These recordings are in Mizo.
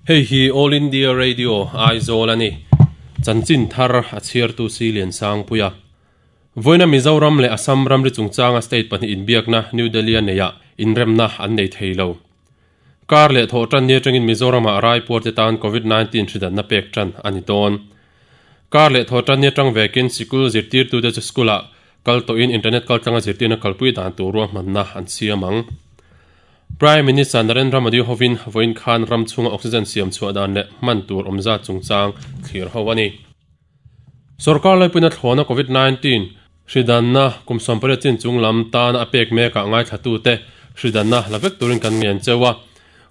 Hei hi All India Radio, Aizawl a ni. Chanchin thar a chhiartu si Liansangpuia. Vawiina Mizoram leh Assam ramri chungchanga state pahnih inbiakna New Delhi-a neiah inremna an nei thei lo. Kar leh thawh tan ni atangin Mizoramah raipuarte tan Covid 19 hridanna pek tan a ni dawn. Kar leh thawh tan ni atang vekin sikul zirtirtute chu school-ah kal tawhin internet kaltlanga zirtirna kalpui dan tur ruahmanna an siam ang. Prime Minister Narendra Modi hovin vawiin khan ram chhunga oxygen siam chhuah dan leh hman tur awmzat chungchang thlir ho a ni. Sorkar laipuina thlawna Covid 19 hridanna kum 18 chin chung lam tana a pek mekah ngaithlatute hridanna la vek turin kan ngen cheu a.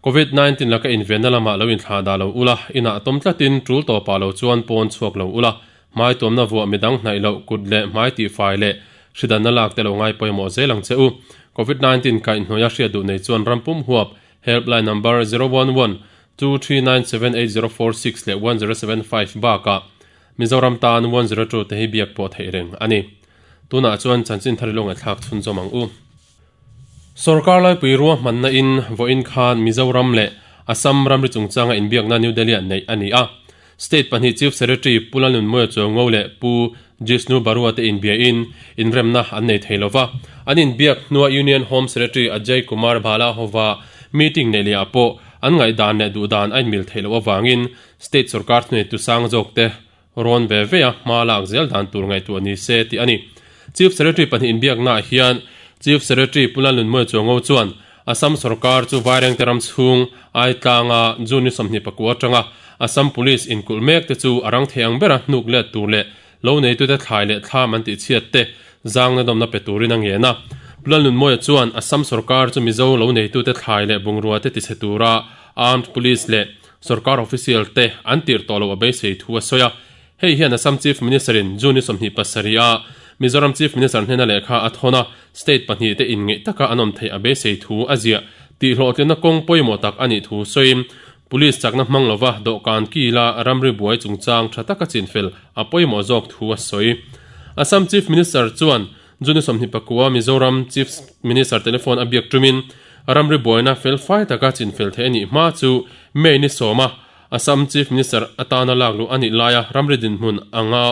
Covid 19 laka invenna lamah lo inthlah dah lo ula, inah tawm tlatin tul tawpah lo chuan pawn chhuak lo ula, Hmai tuamna vuah midang hnaih loh kut leh hmai tihfai leh hridanna lak te lo ngai pawimawh zel ang che u. Covid 19 kaihhnuaia hriat duh nei chuan ram pum huap helpline number 011 23978046 leh 1075 bakah Mizoram tan 102 te hi biak pawh theih reng a ni. Tunah chuan chanchin thar i lo ngaihthlak chhunzawm ang u. Sorkar laipui ruahmanna in vawiin khan Mizoram leh Assam ramri chungchanga inbiakna New Delhi-ah neih a ni a. State pahnih Chief Secretary Pu Lalnunmuia Chuango leh Pu Jishnu Barua te inbiain inremna an nei thei lova. An inbiak hnua Union Home Secretary Ajay Kumar Bhalla hova meeting neih lehah pawh an ngaihdan leh duhdan a inmil theih loh avangin State sorkar thuneitu sang zawkte rawn ve ve a hma lak zel dan tur ngaihtuah ni se tih a ni. Chief Secretary pahnih inbiaknaah hian Chief Secretary Pu Lalnunmuia Chuango chuan Assam sorkar chu Vairengte ram chhung Aitlanga June ni 24 atanga Assam Police inkulh mek te chu a rang thei ang bera hnuk let tur leh lo neitute thlai leh thlam an tihchhiat te zangna dawmna pe turin a ngen a. Pu Lalnunmuia chuan Assam sorkar chu Mizo lo neitute thlai leh bungrua te tichhe tura Armed Police leh Sorkar official te an tirh tawh loh a beisei thu a sawi a. Hei hian Assam Chief Minister in June ni 27 a Mizoram Chief Minister hnena lehkha a thawn a, state pahnih te inngeih taka an awm theih a beisei thu a ziah tih hlawhtlinna kawng pawimawh tak a nih thu sawiin Police chakna hmang lova dawhkan kila ramri buai chungchang tha taka chinfel a pawimawh zawk thu a sawi. Assam Chief Minister chuan June 24 Mizoram Chief Minister telephone a biak tumin ramri buaina felfai taka chinfel theih a nih hma chu May ni sawma Assam Chief Minister atana lak luh a nih laia ramri dinhmun anga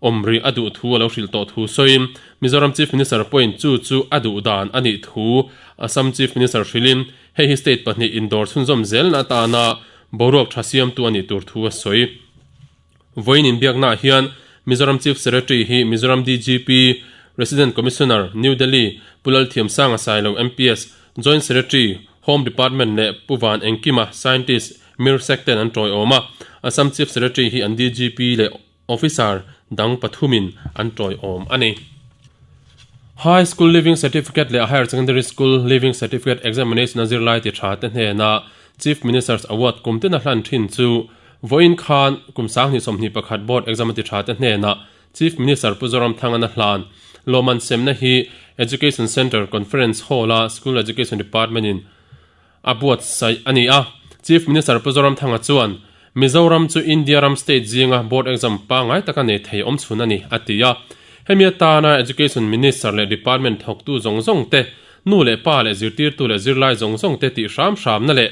awm rih a duh thu a lo hrilh tawh thu sawiin Mizoram Chief Minister pawhin chu chu a duh dan a nih thu Assam Chief Minister hrilhin hei hi state pahnih indawr chhunzawm zelna atana boruak tha siamtu a nih tur thu a sawi. Vawiin inbiaknaah hian Mizoram Chief Secretary hi Mizoram DGP, Resident Commissioner, New Delhi, Pu Lalthiamsanga Sailo, MPS, Joint Secretary, Home Department leh Pu Van Engkima, Scientist, MIRSEC ten an tawiawm a. Assam Chief Secretary hi an DGP leh Officer dang pathumin an tawiawm a ni. High School Leaving Certificate leh Higher Secondary School Leaving Certificate Examination a zirlai ti tha te hnena Chief Minister's Award kum tina hlan thin chu Vawiin khan kum 2021 Board Exam a ti tha te hnenah Chief Minister Pu Zoramthangana hlan lawmman semna hi Education Centre Conference Hall-a School Education Department-in a buatsaih a ni a. Chief Minister Pu Zoramthanga chuan, Mizoram chu India ram state zinga Board Exam pangngai taka nei thei awm chhun a ni, a ti a. Hemi atana Education Minister leh Department thawktu zawng zawng te, nu leh pa leh zirtirtu leh zirlai zawng zawng te tih hram hramna leh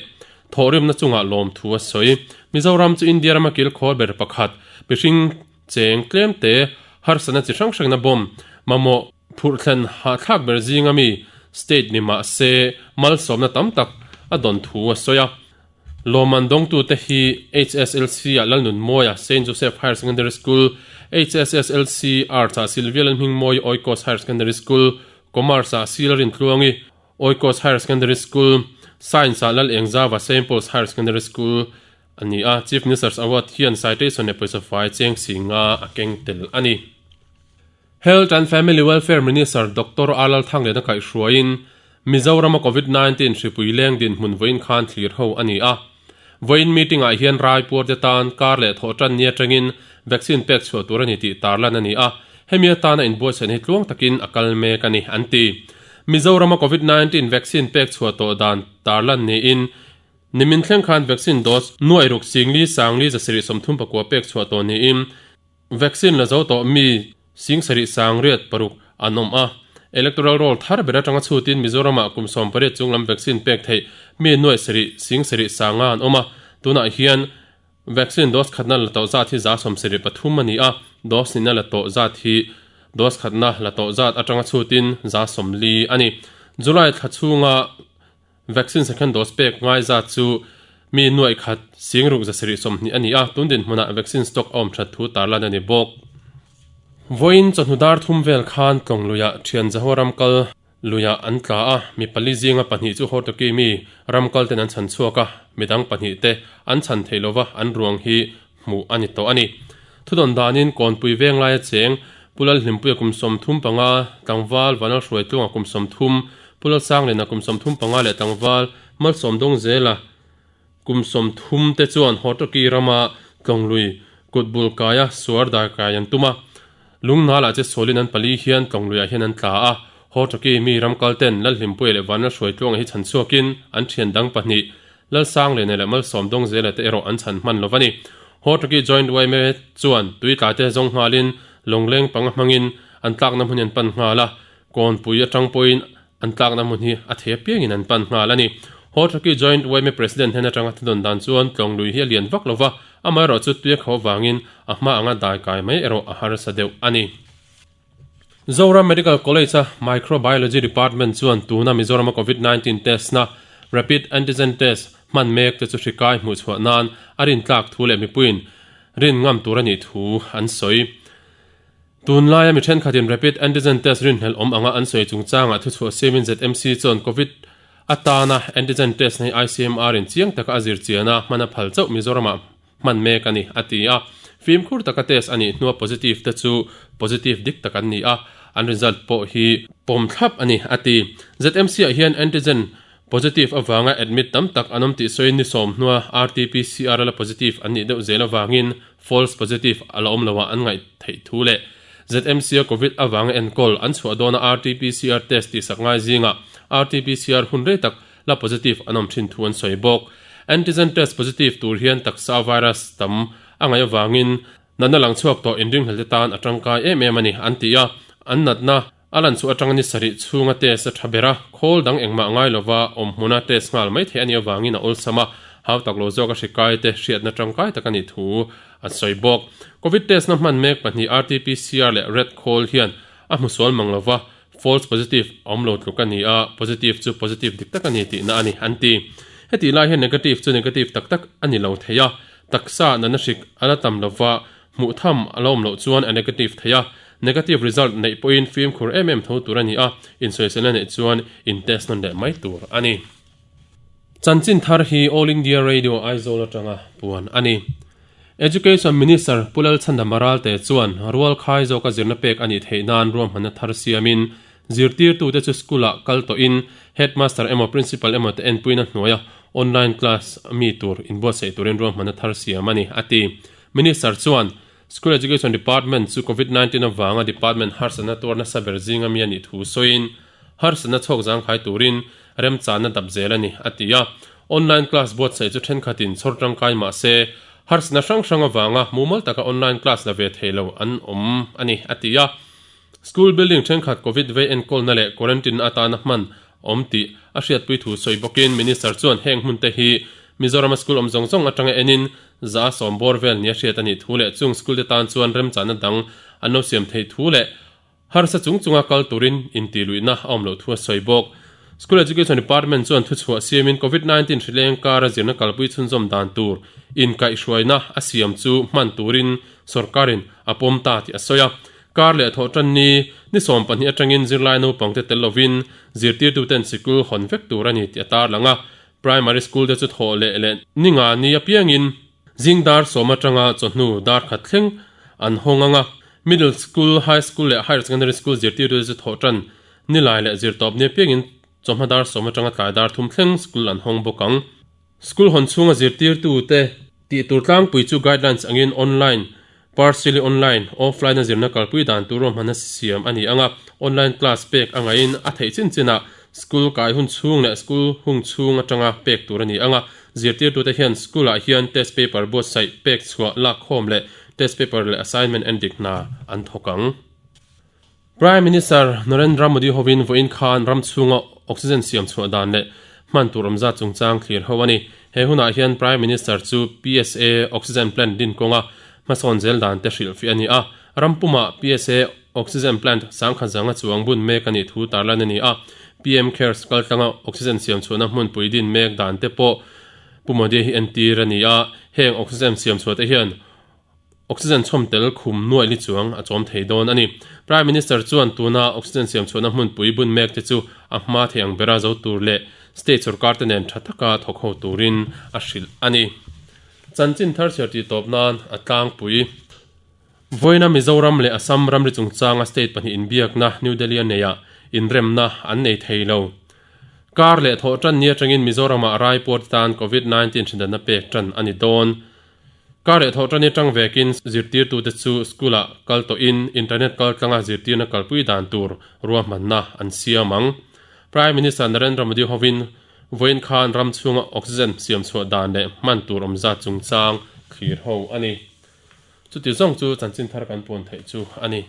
Thawhrimna chungah lawmthu a sawi. Mizoram chu India rama kilkhawr ber pakhat, mihring cheng tlemte, harsatna chi hrang hrangna bawm, mamawh phurhthlen hahthlak ber zinga mi state ni mah se malsawmna tam tak a dawn thu a sawi a. Lawmman dawngtute hi HSLC-ah Lalnunmawia, Saint Joseph Higher Secondary School, HSSLC Arts-ah Sylvia Lalhmingmawii, Oikos Higher Secondary School, Commerce-ah Sila Rintluangi, Oikos Higher Secondary School, Science-ah Lal Engzava Saint Paul's Higher Secondary School a ni a, Chief Minister's Award hian citation leh pawisa fai cheng si nga a keng tel a ni. Health and Family Welfare Minister Doctor R Lalthangliana kaihhruaiin Mizorama Covid 19 hripui leng dinhmun vawiin khan thlir ho a ni a. Vawiin meeting-ah hian raipuarte tan kar leh thawhtan ni atangin vaccine pek chhuah tur a ni tih tarlan a ni a, hemi atana inbuatsaihna hi tluang takin a kal mek a ni, an ti. Mizorama Covid 19 vaccine pek chhuah tawh dan tarlan niin nimin thleng khan vaccine dose nuai ruk singli sangli zasarih 39 pek chhuah tawh niin Vaccine la zo tawh mi singsarih sangriat paruk an awm a. Electoral roll thar ber atanga chhutin Mizoramah kum 18 chunglam vaccine pek theih mi nuaih sarih singsarih sanga an awm a. Tunah hian vaccine dose khatna la tawh zat hi 73 a ni a, dose hnihna la tawh zat hi dose khatna la tawh zat atanga chhutin 40 a ni. July thla chhunga Vaccine second dose pek ngai zat chu mi nuaih khat singruk 720 a ni a, tun dinhmunah vaccine stock a awm that thu tarlan a ni bawk. Vawiin chawhnu dar thum vel khan tlawng luiah thian Jahoa ramkal luiah an tla a, mi pali zinga pahnih chu Hortoki mi ramkal ten an chhan chhuak a, midang pahnih te an chhan theih lova an ruang hi hmuh a ni tawh a ni. Thudawn danin Kawnpui veng laia cheng Pu Lalhlimpuia kum 35, tlangval Vanlalhruaitluanga kum 30, Pu Lalsangliana kum 35 leh tlangval Malsawmdawngzela kum 30 te chuan Hortoki rama Tlawnglui kut bul kaia suar dai kai an tum a. Lungnalah che sawlin an pali hian Tlawngluiah hian an tla a. Hortoki mi ramkal ten Lalhlimpuia leh Vanlalhruaitluanga hi chhan chhuakin an thian dang pahnih Lalsangliana leh Malsawmdawngzela te erawh an chhan hman lo va ni. Hortoki Joint yma chuan tui tla te zawng nghalin lawngleng panga hmangin an tlakna hmun hi an pan nghal a, kawnpui atang pawhin an tlakna hmun hi a thei apiangin an pan nghal a ni. Hortoki Joint yma President hnen atanga thudawn dan chuan Tlawnglui hi a lian vak lo va, amaherawhchu tui a kho avangin a hma anga dai kai mai erawh a harsa deuh a ni. Zoram Medical College-a Microbiology Department chuan tuna Mizorama Covid-19 test-na Rapid Antigen Test hman mek te chu hri kai hmuh chhuah nan a rintlak thu leh mipuiin rin ngam tur a nih thu an sawi. Tunlaia mi thenkhatin Rapid Antigen Test rinhlelh awm anga an sawi chungchangah thuchhuah siamin ZMC chuan Covid atana Antigen Test-na hi ICMR-in chiang taka a zir chian a, hman a phal chauh Mizoramah hman mek a ni, a ti a. Fimkhur taka test a nih hnua positive te chu positive dik tak an ni a, an result pawh hi pawm thlap a ni, a ti. ZMC ah hian antigen positive avanga admit tam tak an awm tih sawiin ni sawm hnua RT-PCR a la positive an nih deuh zel avangin false positive a la awm loah an ngaih theih thu leh ZMC a covid avanga enkawl an chhuah dawna RT-PCR test tihsak ngai zingah RT-PCR hun rei tak la positive an awm thin thu an sawi bawk. Antigen test positive tur hian taksa virus tam a ngaih avangin natna lang chhuak tawh inringhlel te tan a tangkai em em a ni an ti a, an natna a lan chhuah atanga ni sarih chhunga test a tha ber a, khawl dang engmah ngai lova awm hmuna test nghal mai theih a nih avangin a awlsam a, hau tak lo zawk a hri kai te hriatna tangkai tak a nih thu an sawi bawk. Covid test na hman mek pahnih RT-PCR leh red khawl hian a hmu sual mang lova, False positive a awm lo tluk a ni a, positive chu positive dik tak a ni tihna a ni, an ti. Hetih lai hian negative chu negative tak tak a ni lo thei a, taksa natna hrik a la tam lova, hmuh tham a la awm loh chuan a negative thei a. Negative result neih pawhin fimkhur em em tho tur a ni a, insawiselna neih chuan in test nawn leh mai tur a ni. Chanchin thar hi All India Radio Aizawl atanga puan a ni. Education Minister Pu Lalchhanda Maralte chuan rual khai zawka zirna pek a nih theih nan ruahmanna thar siamin zirtirtute chu school-ah kal tawhin Headmaster emaw Principal emaw te enpuina hnuaia online class mi tur inbuatsaih turin ruahmanna thar siam a ni, a ti. Minister chuan School Education Department chu Covid 19 avanga department harsatna tuar nasa ber zinga mi a nih thu sawiin harsatna chhawk zangkhai turin remchanna dap zel a ni, a ti a. Online class buatsaih chu thenkhatin chhawr tangkai mah se, harsatna hrang hrang avanga mumal taka online class la ve thei lo an awm a ni, a ti a. School building thenkhat Covid vei enkawlna leh quarantine atana hman awm tih a hriatpui thu sawi bawkin Minister chuan heng hmunte hi Mizorama school awm zawng zawng atanga enin 100 bawr vel nia hriat a nih thu leh chung school te tan chuan remchanna dang an lo siam theih thu leh Harsa chung chunga kal turin intihluihna a awm loh thu a sawi bawk. School Education Department chuan thuchhuah siamin Covid 19 hrileng kara zirna kalpui chhunzawm dan tur inkaihhruaina a siam chu hman turin sorkarin a pawm ta tih a sawi a. Kar leh thawh tan ni ni 12 atangin zirlai naupangte tel lovin zirtirtuten sikul hawn vek tur a ni tih a tarlang a. Primary school te chu thawh leh leh ni nga ni apiangin Zing dar sawm atanga chawhnu dar khat thleng an hawng ang a, Middle School, High School leh Higher Secondary School zirtirtute chu thawh tan ni lai leh zirtawp ni apiangin chawhma dar sawm atanga tlai dar thum thleng school an hawng bawk ang. School hawn chhunga zirtirtute tih tur tlangpui chu guidelines angin online, partially online, offline a zirna kalpui dan tur ruahmanna siam a ni ang a, online class pek a ngaihin a theih chin chinah school kai hun chhung leh school hung chhung atanga pek tur a ni ang a, Zirtirtute hian school-ah hian test paper buatsaih, pek chhuah, lakkhawm leh test paper leh assignment en dik hna an thawk ang. Prime Minister Narendra Modi hovin vawiin khan ram chhunga oxygen siam chhuah dan leh hman tur awm zat chungchang thlir ho a ni. He hunah hian Prime Minister chu PSA Oxygen Plant din kawnga hmasawn zel dan te hrilhfiah a ni a. Ram pumah PSA Oxygen Plant sangkhat zanga chuang bun mek a nih thu tarlan a ni a. PM Cares kaltlanga oxygen siam chhuahna hmunpui din mek dan te pawh Pu Modi hi entir a ni a. Heng oxygen siam chhuah te hian Oxygen chhawm tel khum nuai li chuang a chawm thei dawn a ni. Prime Minister chuan tuna oxygen siam chhuahna hmunpui bun mek te chu a hma thei ang bera zo tur leh state sorkar te nen tha taka thawk ho turin a hrilh a ni. Chanchin thar chhiar tih tawp nan a tlangpui. Vawiina Mizoram leh Assam ramri chungchanga state pahnih inbiakna New Delhi a neiah inremna an nei thei lo. Kar leh thawh tan ni atangin Mizoramah raipuar te tan Covid 19 hridanna pek tan a ni dawn. Kar leh thawh tan atang vekin zirtirtute chu school-ah kal tawhin internet kal tlanga zirtirna kalpui dan tur ruahmanna an siam ang. Prime Minister Narendra Modi hovin vawiin khan ram chhunga oxygen siam chhuah dan leh hman tur awm zat chungchang thlir ho a ni. Chuti zawng chu chanchin thar kan puan theih chu a ni.